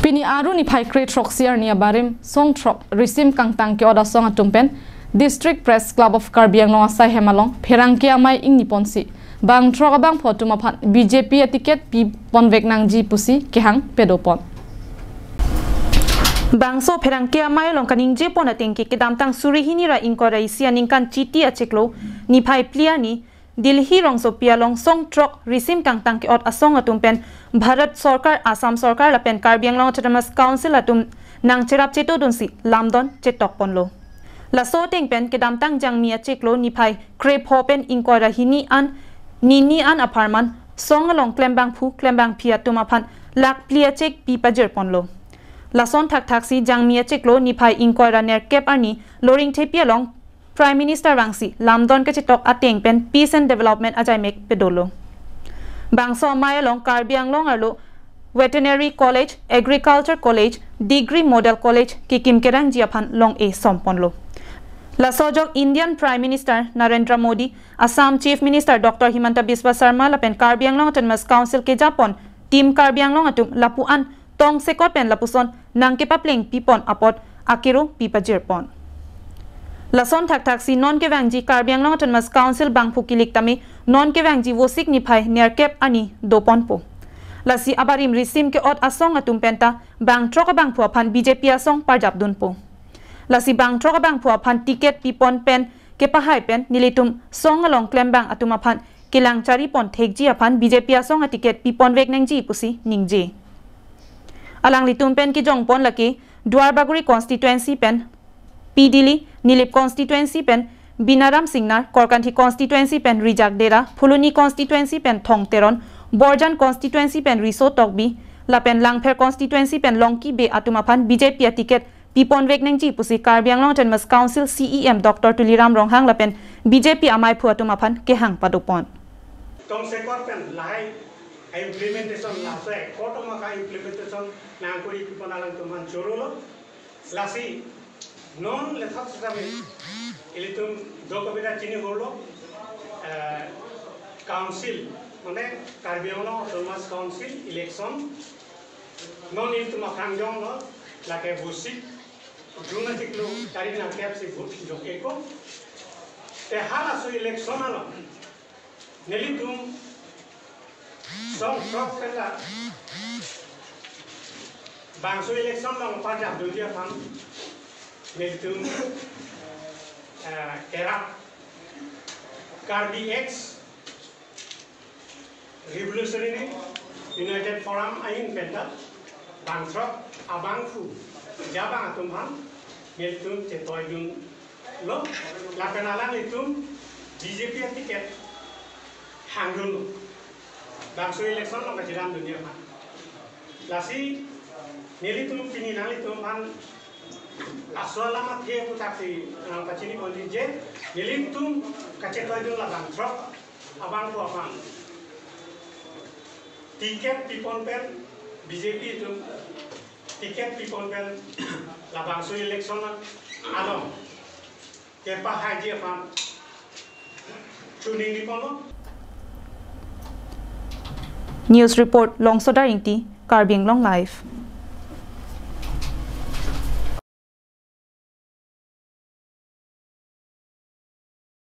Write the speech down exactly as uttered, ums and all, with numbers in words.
Pini Aru niphai kre throksi arni abarim song throk risim kangtang ke-ot asong atum pen District Press Club of Karbi Anglong asai hem along pherangke amei ingni ponsi bang throk abangphu atum aphan B J P aticket pi ponvek nangji pusi kehang padopon. Bangso pherangke amei along kaningje pon ateng ke kedamtang suri hini ra ingkoi ra isi aningkan Chiti achiklo niphai phli arni Delhi rongsopi along song throk risim kangtang ke-ot asong atum pen Bharat Sorkar, Assam Sorkar lapen Karbi Anglong Autonomous Council atum nangcherap chetodunsi lamdon chetok ponlo. Laso ateng pen kedamtang Jangmi achiklo niphai kre pho pen ingkoi ra hini an nini an apharman song along klembangphu klembangphi atum aphan lakh phli achik pi pajir ponlo. Lason thakthaksi Jangmi achiklo niphai ingkoi ra nerkep arni Loringthepi along Prime Minister vangsi lamdon kachetok ateng pen Peace and Development ajaimek padolo. Bangso amei along Karbi Anglong arlo Veterinary College, Agriculture College, Degree Model College kekim kerangji aphan long-e som ponlo. Laso ajok Indian Prime Minister Narendra Modi, Assam Chief Minister Doctor Himanta Biswa Sarma lapen Karbi Anglong Autonomous Council kejapon Team Karbi Anglong atum lapu-an tongsekot pen lapuson nangkepapleng pipon apot akero pi pajir pon. Lason thakthaksi non kevangji Karbi Anglong Autonomous Council bangphu kilik tame non kevangji Vosik niphai nerkep arni doponpo. Lasi abarim risim ke-ot asong atum penta bang throk abangphu aphan B J P asong parjapdunpo. Lasi bang throk abangphu aphan ticket pipon pen kepahai pen nelitum song along klembang atum aphan kelang chari pon thekji aphan B J P asong aticket piponvek nangji pusi ningje. Alanglitum pen kejongpon lake Duarbagori constituency pen P Dili, Nilip constituency pen Binaram Singnar, Korkanthi constituency pen Rijak Dera, Phuloni constituency pen Thong Teron, Borjan constituency pen Riso Tokbi, lapen Langpher constituency pen Longki Bey atum aphan B J P aticket piponvek nangji pusi Karbi Anglong Autonomous Council C E M Doctor Tuliram Ronghang lapen B J P ameiphu atum aphan kehang padopon. Tongsekot pen lahai implementation laso ekot tongma ka implementation nangkuri pipon alangtum aphan chorolo. Lasi non lethak setame ilitum do kobita chini holo, eh, council, mane Karbi Anglong Autonomous Council election non ilitum aphrang jonglo, lake Vosik June achiklo tarik nangkep si vote jok-e ko. Te halaso election along nelitum song throk pen la bangso election along parjapdunji aphan nelitum, eh, kerap Karbi Ex Revolutionary United Forum ahin penta bang throk abangphu jabang atum aphan nelitum chetoidunlo, lapen alanglitum B J P aticket hangdunlo. Bangso election along kacheramdunji aphan. Lasi nelitum pini nanglitum aphan laso alam athe aputhaksi, eh, pachini ponji je nelitum kachetoidun la bang throk abangphu aphan ticket pipon pen B J P atum ticket pipon pen labangso election along kepahaiji aphan choningri ponlo. News report, Longsodar Ingti, Karbi Anglong Live.